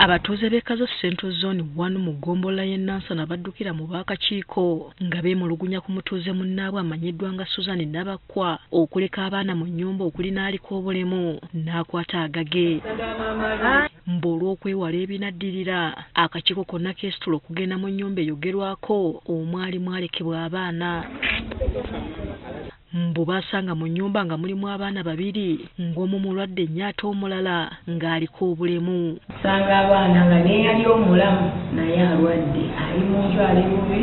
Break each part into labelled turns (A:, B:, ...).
A: Abatuuze b'e Kazo Central Zone 1 mu ggombolola y'e Nansana baddukira mu b'akakiiko nga beemulugunya ku mutuuze munnaabwe amanyiddwa nga Susan Nabakwa okuleka abaana mu nnyumba okuli n'aliko obulemu n'akwata agage. Mbu olw'okwewala ebinaddirira, akakiiko konna keesitula okugenda mu nnyumba eyogerwako omwali mwalekebwa abaana. Mbu baasanga mu nnyumba nga mulimu abaana babiri ng'omu mulwadde nnyo ate omulala ng'aliko obulemu.
B: Sanga abaana nga neyali omulamu naye alwadde, ali mu nju ali bubi.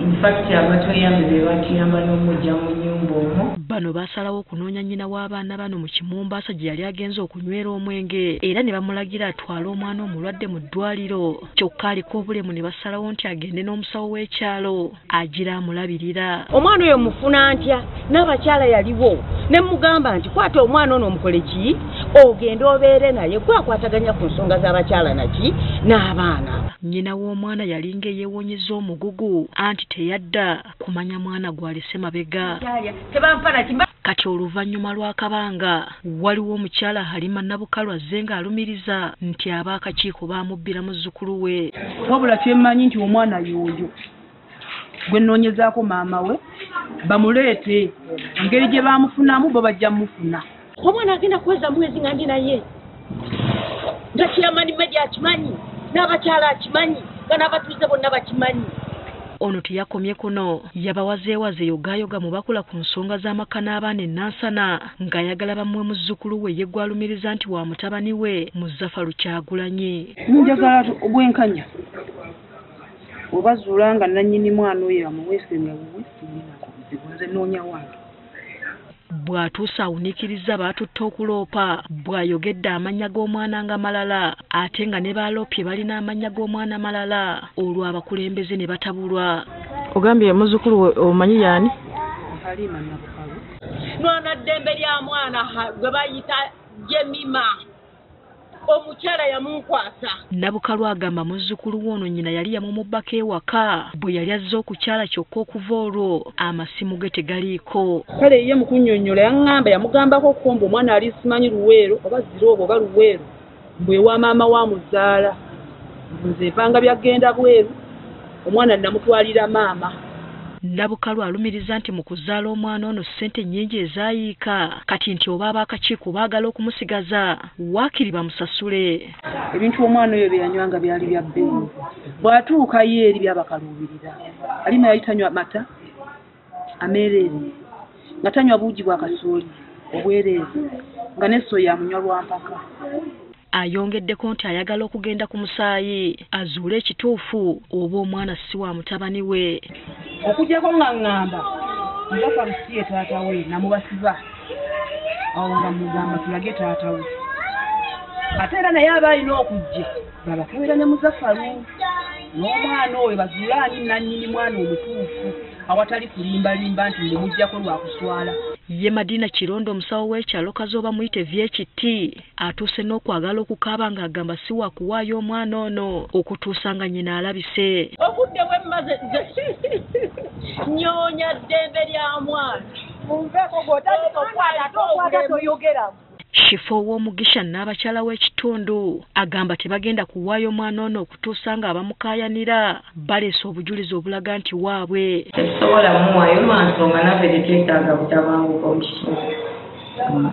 B: In fact abatuyambe be batuyamba n'omujja mu nnyumba omwo.
A: Bano baasalawo okunoonya nnyina w'abaana bano mu Kimumbaasa gye yali agenze okunywera omwenge era ne bamulagira atwale omwana omulwadde mu ddwaliro, kyokka aliko obulemu ne basalawo nti agende n'omusawo w'ekyalo agira amulabirira.
C: Omwana oyo mufuna ntya? N'abakyala yaliwo ne mugamba nti kwata omwana ono omukole ki, ogende obeere naye, gwakwataganya ku nsonga z'abakyala naki n'abaana.
A: Nnyina w'omwana yalinga eyeewonyeza omugugu anti teyadda kumanya mwana gw'alese mabega. Kati oluvannyuma lw'akabanga waliwo omukyala Halima Nabukalu azze ng'alumiriza nti ab'akakiiko baamubbira muzzukulu we.
D: Wabula kyemmanyi nti omwana y'oyo gwe nnoonyezaako maama we bamuleete, engeri gye baamufunamu bo bajja mufuna.
C: Omwana agenda kuweza mwezi nga ndi naye, nga kyamani media akimanyi, n'abakyala akimanyi, nga n'abatuuze bonna bakimanyi.
A: Ono teyakomye kuno, yabawazeewaze yogaayoga mu bakula ku nsonga z'amaka n'abaana e Nansana ng'ayagala bamuwe muzzukulu we ye gw'alumiriza nti wa mutabani we Muzafaru Kyagulanyi.
D: Njagala obwenkanya obazuula nga nannyini mwana oyo amuweese nga wuwe, nze nnoonya wange.
A: Bw'atuuse awuniikiriza baatutte okuloopa bw'ayogedde amannya g'omwana nga malala ate nga ne baaloopye balina amannya g'omwana malala, olwo abakulembeze ne batabulwa.
E: Ogambye muzzukulu we omanyi y'ani?
D: Halima Nabukalu.
C: Mwana ddembe lya mwana gwe bayita Jemima, omukyala yamunkwasa.
A: Nabukalu agamba muzzukulu we ono nnyina yali yamumubbako ewaka bwe yali azze okukyala, kyokka okuva olwo amasimu ge tegaliiko.
D: Kale ye mu kunnyonnyola yaŋŋamba yamugambako okukomba omwana ali simanyi Luweero oba Ziroobo oba Luweero, mbu ewa maama wa muzaala, nze mpanga byagenda bweru, omwana namutwalira maama.
A: Nabukalu alumiriza nti mu kuzaala omwana ono ssente nnyingi ezaayiika, kati nti oba ab'akakiiko baagala okumusigaza waakiri bamusasule.
D: Ebintu omwana oyo bye yanywanga byali bya bbeeyi, bw'atuukayo eri byabakaluubirira. Halima yali tanywa mata ameereere, nga tanywa buugi bwa kasooli obwereere, nga ne soya amunywa lwa mpaka.
A: Ayongeddeko nti ayagala okugenda ku musaayi azuule ekituufu oba omwana si wa mutabani we.
D: Okuggyako nga ŋŋamba Muzafaru si ye taata we, namubasiba awo nga mugamba tulage taata we, ate era naye aba alina okujja babakebera ne Muzafaru n'omwana oyo bazuule ani nannyini mwana omutuufu awatali kulimbalimba nti mumuggyako lwa kuswala.
A: Ye Madina Kirondo omusawo w'ekyalo Kazooba muyite Vyekiti atuuse n'okwagala okukaaba ng'agamba si wa kuwaayo omwana ono okutuusa nga nnyina alabise.
C: Obudde bwe mmaze nnoonya ddembe lya mwana.
D: Munveeko gw'otandika okwata ate okwata toyogeramu.
A: Shifo ow'omugisha n'abakyala w'ekitundu agamba tebagenda kuwaayo omwana ono okutuusa nga abamukaayanira baleese obujulizi obulaga nti waabwe.
B: Tetusobola muwaayo lwa nsonga naffe tetwetaaga butabanguko mu kitundu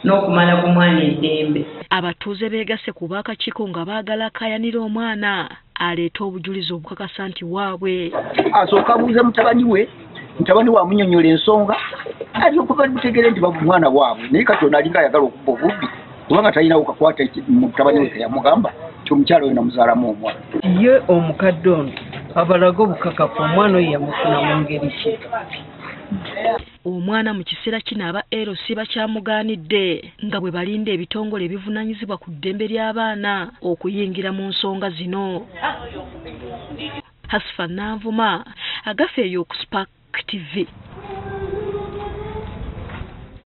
B: n'okumala ku mwana eddembe.
A: Abatuuze beegasse ku b'akakiiko nga baagala akaayanira omwana aleete obujulizi obukakasa nti waabwe.
F: Asooka abuuze mutabani we, mutabani we amunnyonnyola ensonga alyoke bamutegeere nti mwana waabwe, naye kati ono alinga ayagala okubba obubbi kubanga talinawo kakwata mutabani we keyamugamba nti omukyala oyo namuzaalamu omwana.
E: Ye omukadde ono abalaga obukakafu omwana oyo yamufuna mu ngeri ki?
A: Omwana mu kiseera kino aba LC bakyamugaanidde nga bwe balinda ebitongole ebivunaanyizibwa ku ddembe ly'abaana okuyingira mu nsonga zino. Hasfa Nanvuma, agafeeyo ku Spark TV.